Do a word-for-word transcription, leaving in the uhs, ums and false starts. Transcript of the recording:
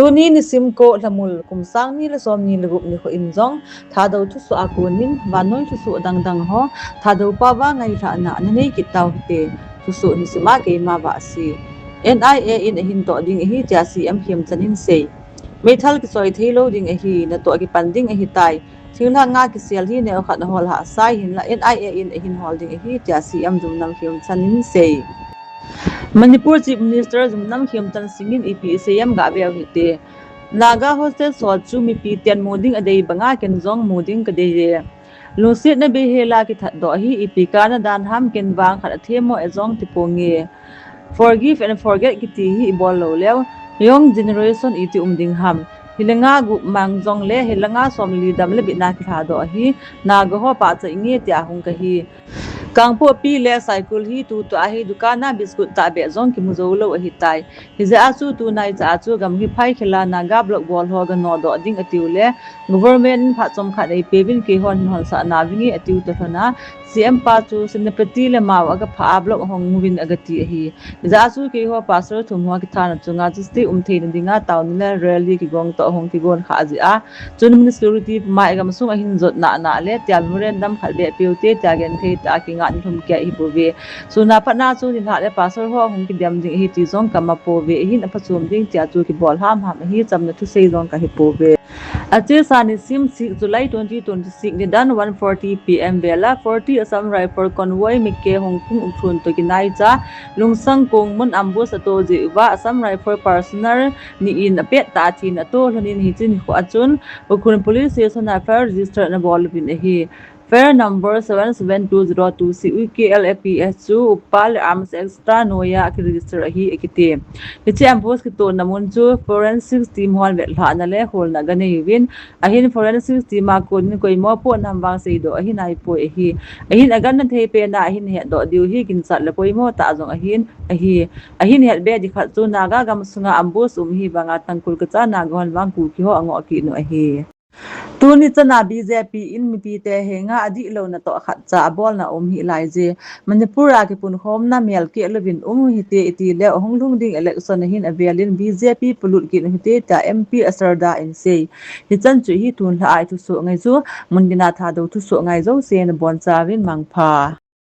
Tuni nisim ko Lhamul kum sang ni le som ni le gup nikho in jong Thadou thusoh a konin vannoi thusoh dangdang ho Thadou pao va ngailhahna nanei kit tau hite. Thusoh nisim a keima Vahsi. N I A in ahin toh ding ahi tia C M Khemchand in sei. Meithal kichoi theilou ding ahi, natoh kipan ding ahitai. Thinglhang a kisel hi neokhat ahol hahsa hinlah N I A in ahin hol ding ahi tia C M Yumnam Khemchand in sei. Manipur Chief Minister Yumnam Khemchand Singh in ipi asei em gaveu hite. Naga hostage ho chu mipi ten mu ding adei banga ken jong mu ding kadei e. Lungsetna beihela kithatdoh hi ipi kana dan ham, ken vang khat athemmo e jong tiponge. Forgive and forget kiti hi ibol lou leu, young generation iti um ding ham. Hilanga gup mang jongle hilanga somli dam le bitna kilhadoh hi Naga ho pachat inge tia hung kahi. Kangpokpi le Saikul hi tutua hi dukan a biscuit tahbeh jong kimu joulou ahitai. Hijeh a chu tunaicha a chu gam hi phaikhela Naga block bol ho ganodoh ding atiu le government in phat chomkhat eipeuvin keihon hin honsah nauvinge atiu toh lhona C M pa chu Senapati le Mao a gaphah a block hong muvin agati ahi. Hijeh a chu keiho pastor thum ho kithana chunga justice um theina dinga taona le rally kigong toh hung kigon kha jeh a chun ministry puma igamsung ahin jot nana le tia memorandum khat beh peute tia genthei tah a kinga nilhum kei ahipouve. Suna patna chu nilhah le pastor ho ahung kidem ding ahi ti jong kama pouve, ahin aphachom ding tia chu kibol hamham ahi, chamna thusei jong kahipouve. Achesa nisim six July twenty twenty-six nidan one forty P M vela forty Assam Rifle convoy Mike Hungpung Ukhrul toh kinaicha Lungsang kong mun ambush ato jeh uva Assam Rifle personnel ni in apet tah a thina ato lhonin hiche nikho a chun Ukhrul Police Station a F I R register anabol uvin ahi. F I R number seven seven two zero two C U K L A P S chu upa le arms extra noiya akiregister ahi akiti. Hiche ambush kitona mun chu forensic team hon vetlhahna le holna aganei uvin, ahin forensic team a konin koimo pohnam vang seidoh ahi naipoi ahi. Ahin aganna thei pena ahin hetdoh diu hi ginchat le poimo tah jong ahin ahi. Ahin hetbe ding khat chu Naga gamsunga ambush um hi vanga Tangkhul kacha Naga hon vang Kuki ho angoh kit u ahi. Tuni chana B J P in mipite henga adihlou natoh khatcha abolna um hih laije. Manipur a kipunkhomna melkeh louvin um hite itile ahung lhung ding election ahin avelin B J P polut kit u hite tia M P Asarda in sei. Hichan chu hi tunlhah a ithusoh ngai chu, mun gina Thadou thusoh ngai jouse nabonchauvin mangpha.